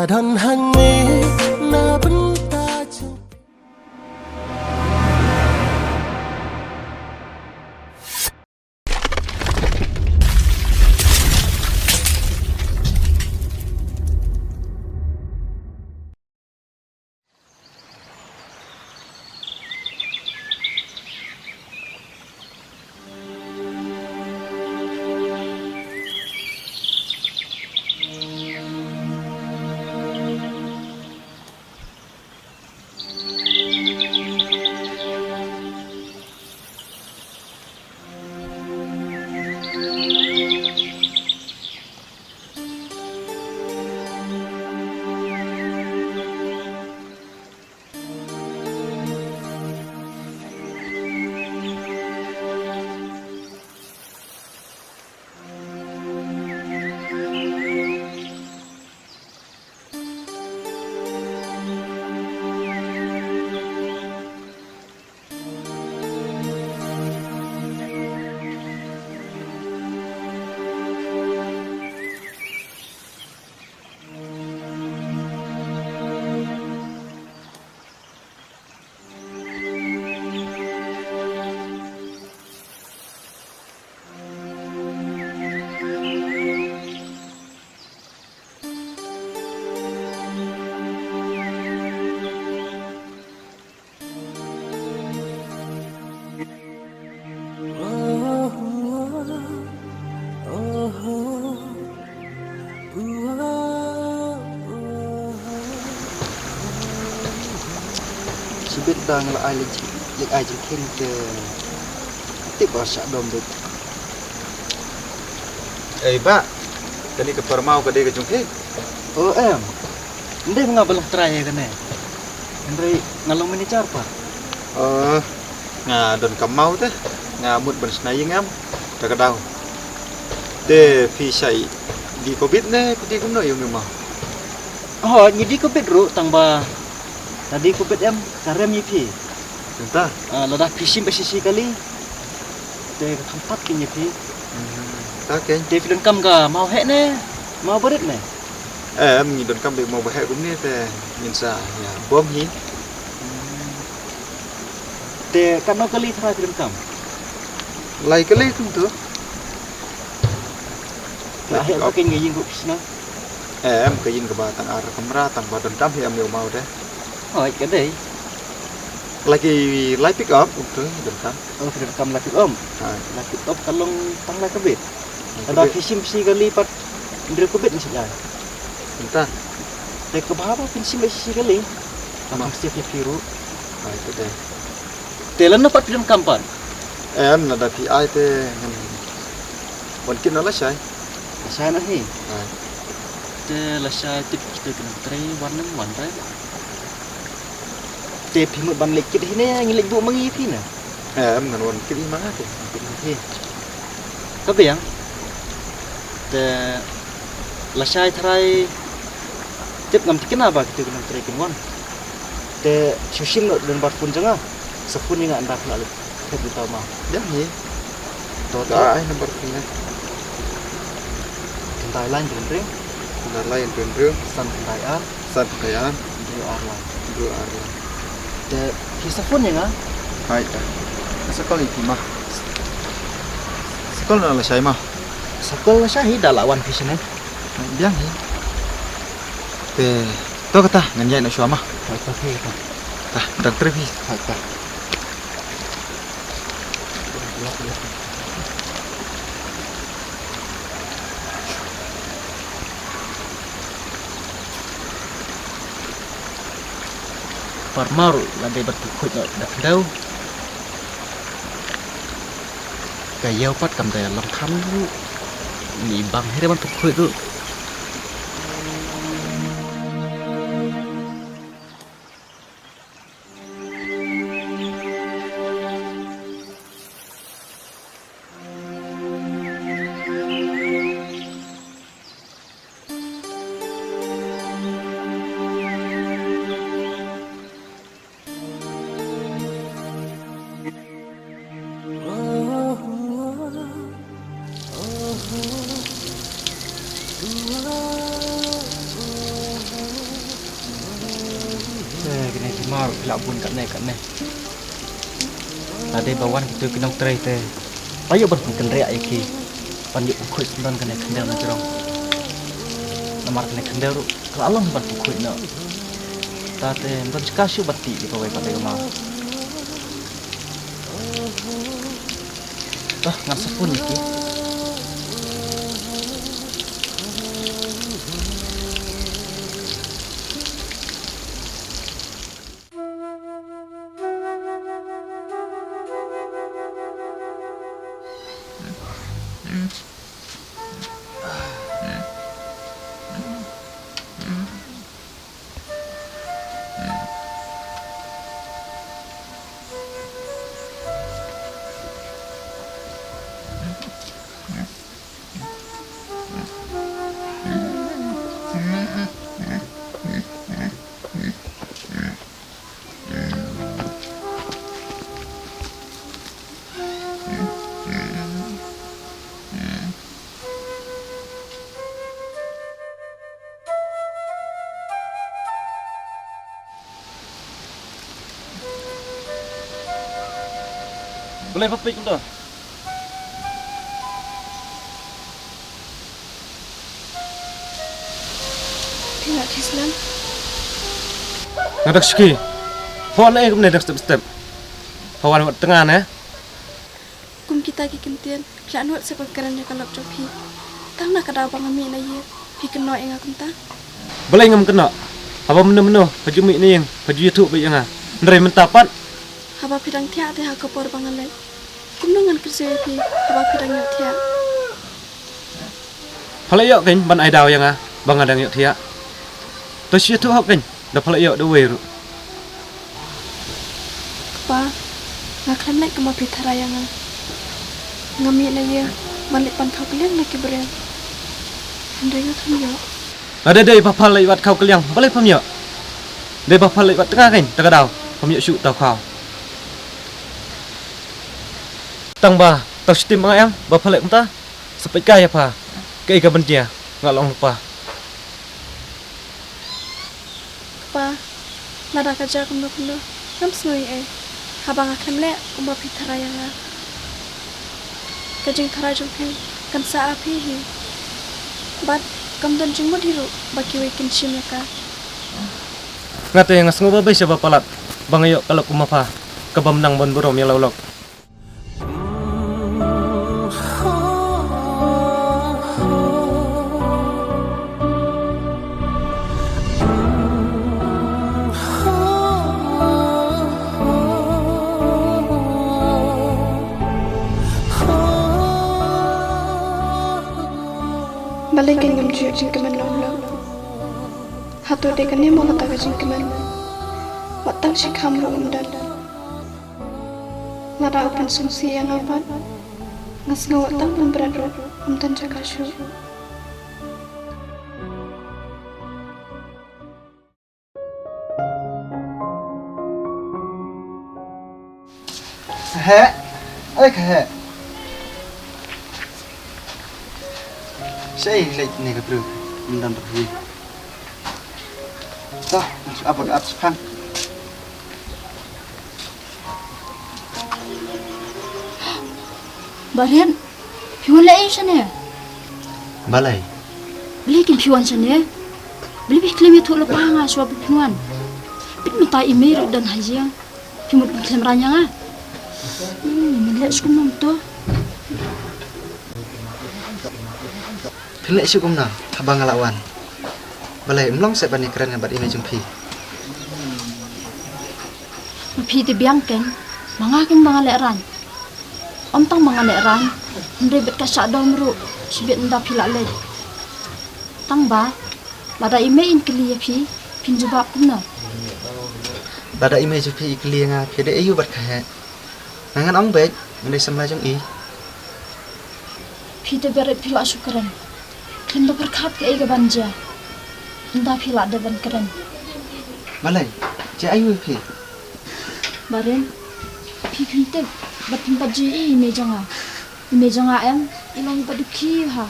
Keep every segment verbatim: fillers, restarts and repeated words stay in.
Don hangne na bynta jong Shibit ba nga la ai leit, leit ai jingkheiñ te tip ba shah dom beit. Ei bah, kane ka parmaw ka dei ka jong phi? O em, ym dei ma nga ba long trai ïa kane. Hynrei nga long manager pat. O, nga donkam maw te, nga mut ban shna ïing em, da ka daw. Te phi shait die covid ne phi die kumno ïa une u maw? Hooid, ngi die covid ruh, tang ba lada die covid em ka rem ïa phi. Kumta? Ah, lada phi shim ba shisha kali te ka kham pat keiñ ïa phi. Hmm, ta keiñ. Te phi donkam ka maw heh ne maw barit ne? Em, ngi donkam beit maw ba heh kumne te ngin sa ïa bong hi. Te katno kali tharai phi donkam? Lai kali kumto. Ka heh ba keiñ ka ïing ruh phi sna? Em, ka ïing kaba tang ar kamra, tang ba donkam hi em ïa u maw te. Hooid, ka dei. Lai ki, lai pick up kumto donkam. Oh, phi donkam lai pick up. Hooid. Lai pick up ka long tang lai ka bit. Lai ka bit. Lada phi shim shi kali pat hynriew ka bit ngi shah ïai. Kumta. Te kaba haba phin shim shi kali, ka kham safe ïa phi ruh. Hooid, ka dei. Te lano pat phi donkam pat? Em, lada phi ai te ngan wan kit noh lashai. Lashai noh hi. Hooid. Te lashai tip kita ki nongtrei wan nang wan re. Te phi mut ban leit kit hi ne ngi leit buh ma ngi phi ne? Em, ngan wan kit hi ma nga te. Kit hi. Ka biang. Te lashai tharai tip ngam thikna ba kito ki nongtrei kin wan. Te shu shim noh da number phone jong nga. Sa phone ïa nga ynda phi la leit. Khet ïa uta u maw. Biang hi. To, to. Ai number phone ne. Khyndai lai hynriew hynriew. Khyndai lai hynriew hynriew. San khyndai ar. San khyndai ar. Hynriew ar lai. Hynriew ar lai. Te phi sa phone ïa nga. Hooid. Sa call ïa phi ma. Sa call noh lashai ma. Sa call lashai hi da la wan phi shane. Biang hi. Te to kata ngan ïaid noh shuwa ma. Hooid, to phi kata. Ta, dang trei phi. Hooid, ta. Parmar la dei ban pynkhuid noh da khyndew. Ka ïew pat kam da long kham ruh. Ni bang hi re ban pynkhuid ruh. Mar phi lah bun katne katne. Lada ba wan kito ki nongtrei te, ba ïoh ban pynkynriah ïa ki, ban ïoh pynkhuid syndon kane khyndew na jrong. Namar kane khyndew ruh ka la long ban pynkhuid noh. Te ym don jaka shuh ban tih ïa kawei pat ïa ka mar. Toh, ngan sa phone ïa ki. Balei pha peit kumta? Phi la khislam? Nga dak shki. Pha wan eh kumne dak step step. Pha wan wat tnga ne. Kum kita ki ktien, phi la nud sa ban kren ïa ka lok jong phi. Tang na ka daw ba nga mih na ïing, phi kynnoh ïa nga kumta. Balei ngam kynnoh? Haba mynno mynno pha ju mih na ïing, pha ju ïathuh beit ïa nga. Hynrei mynta pat, haba phi dang thiah te ha ka por ba nga leit, kumno ngan kyrsiew ïa phi haba phi dang ïohthiah? Pha la ïoh kein ban ai daw ïa nga ba nga dang ïohthiah. To shu ïathuh hok kein da pha la ïoh da uwei ruh. Kpa, nga khlem leit kumba phi tharai ïa nga. Nga mih na ïing ban leit pan khaw kylliang na ki briew. Hynrei nga khlem ïoh. Lada dei ba pha leit wad khaw kylliang, balei pham ïoh? Dei ba pha leit wad tnga kein, te ka daw pham ïoh shuh taw khaw. Tang ba taw shitym nga em ba pha leit kumta. Sa peit kai ïa pha, kaei kaban jia, nga long lypa. Kpa, lada ka jia kumno kumno, ngam sngew ei ei haba nga khlem leh kumba phi tharai ïa nga. Ka jingtharai jong phi kan sah ha phi hi. Bad kam don jingmut hi ruh ba kiwei kin shim ïa ka. Nga te nga sngew ba bha sha ba palat ba nga ïoh ka lok kum ma pha, ka bym nang ban burom ïa la u lok. Balei kein ngam ju ïoh jingkmen na u lok? Hato dei kane mo kata ka jingkmen? Wat tang shi kham ruh ym don. Lada u pynsngewsih ïa nga pat, nga sngew wat tang pynbret ruh ym don jaka shuh. Heh, oi ka heh. Shaei leit ne ka briew ym don ruh hi. To, ap ka ap shipang. Bah Rian, phi wan leh ei shane? Balei? Balei kin phi wan shane? Balei phi khlem ïathuh lypa nga shuwa ba phin wan? Peit mynta i mei ruh don ha ïing. Phi mut phin khlem rang ïa nga? Hmm, men leh shu kumno to. Phin leh shu kumno haba nga la wan? Balei ym long seh ban ïakren bad i mei jong phi? Ma phi te biang kein, ma nga kein ba nga lehraiñ. Ym tang ba nga lehraiñ, hynrei bad ka shah dom ruh shibit ynda phi la leit. Tang ba lada i mei in kylli ïa phi, phin jubab kumno? Lada i mei jong phi i kylli ïa nga, phi dei aïu bad ka heh? Nga ngan ong beit, nga dei samla jong i. Phi te beret phi la shu kren. Khlem da pyrkhat kaei kaban jia ynda phi la dep ban kren. Balei? Jia aïu ïa phi? Bah Rian, phi phim tip bad phim pat ju ïohi i mei jong nga. I mei jong nga em, i long i ba dukhi bha.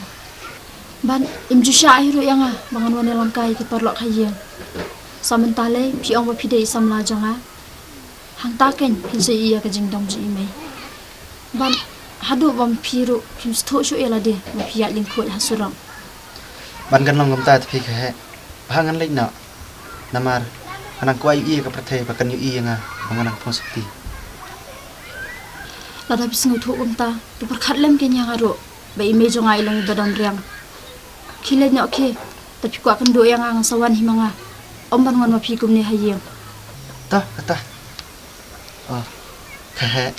Bad im ju shah hi ruh ïa nga ba ngan wan ïalam kai ïa ki paralok ha ïing. Sa mynta lei phi ong ba phi dei i samla jong nga. Hangta kein phin sa ïohi ïa ka jingdom jong i mei. Bad haduh bym phi ruh phim sngewthuh shuh ïa lade ba phi ïaid lyngkhuid ha surok. Ban kan long kumta te phi Keheh. Ba ngan leit noh. Namar ngan nang kwah ïohi ïa ka pyrthei ba kan ïohi ïa nga ba ngan nang phong sopti. Lada phi sngewthuh kumta, to pyrkhat lem kein ïa nga ruh ba i mei jong nga i long iba don riang. Khie leit noh khie, te phi kwah kynduh ïa nga ngan sa wan hi ma nga. Ym ban wan ma phi kumne ha ïing. To, kata. Oh, Keheh.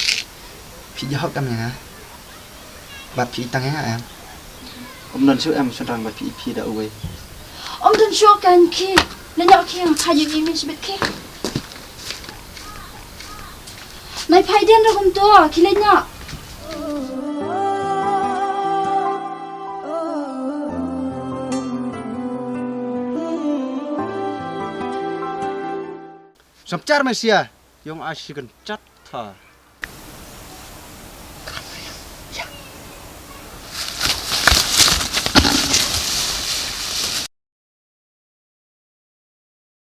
Phi ïoh kam ïa nga. Bad phi i tang ïa nga em? Ym don shuh em shynrang ba phi i phi da uwei? Ym don shuh kein khie. Leit noh khie, nga kha ïohi ïa me shibit khie. Nai phai dien ruh kumto, khie leit noh. Samchar Mesia, yong a shi kan chat tha.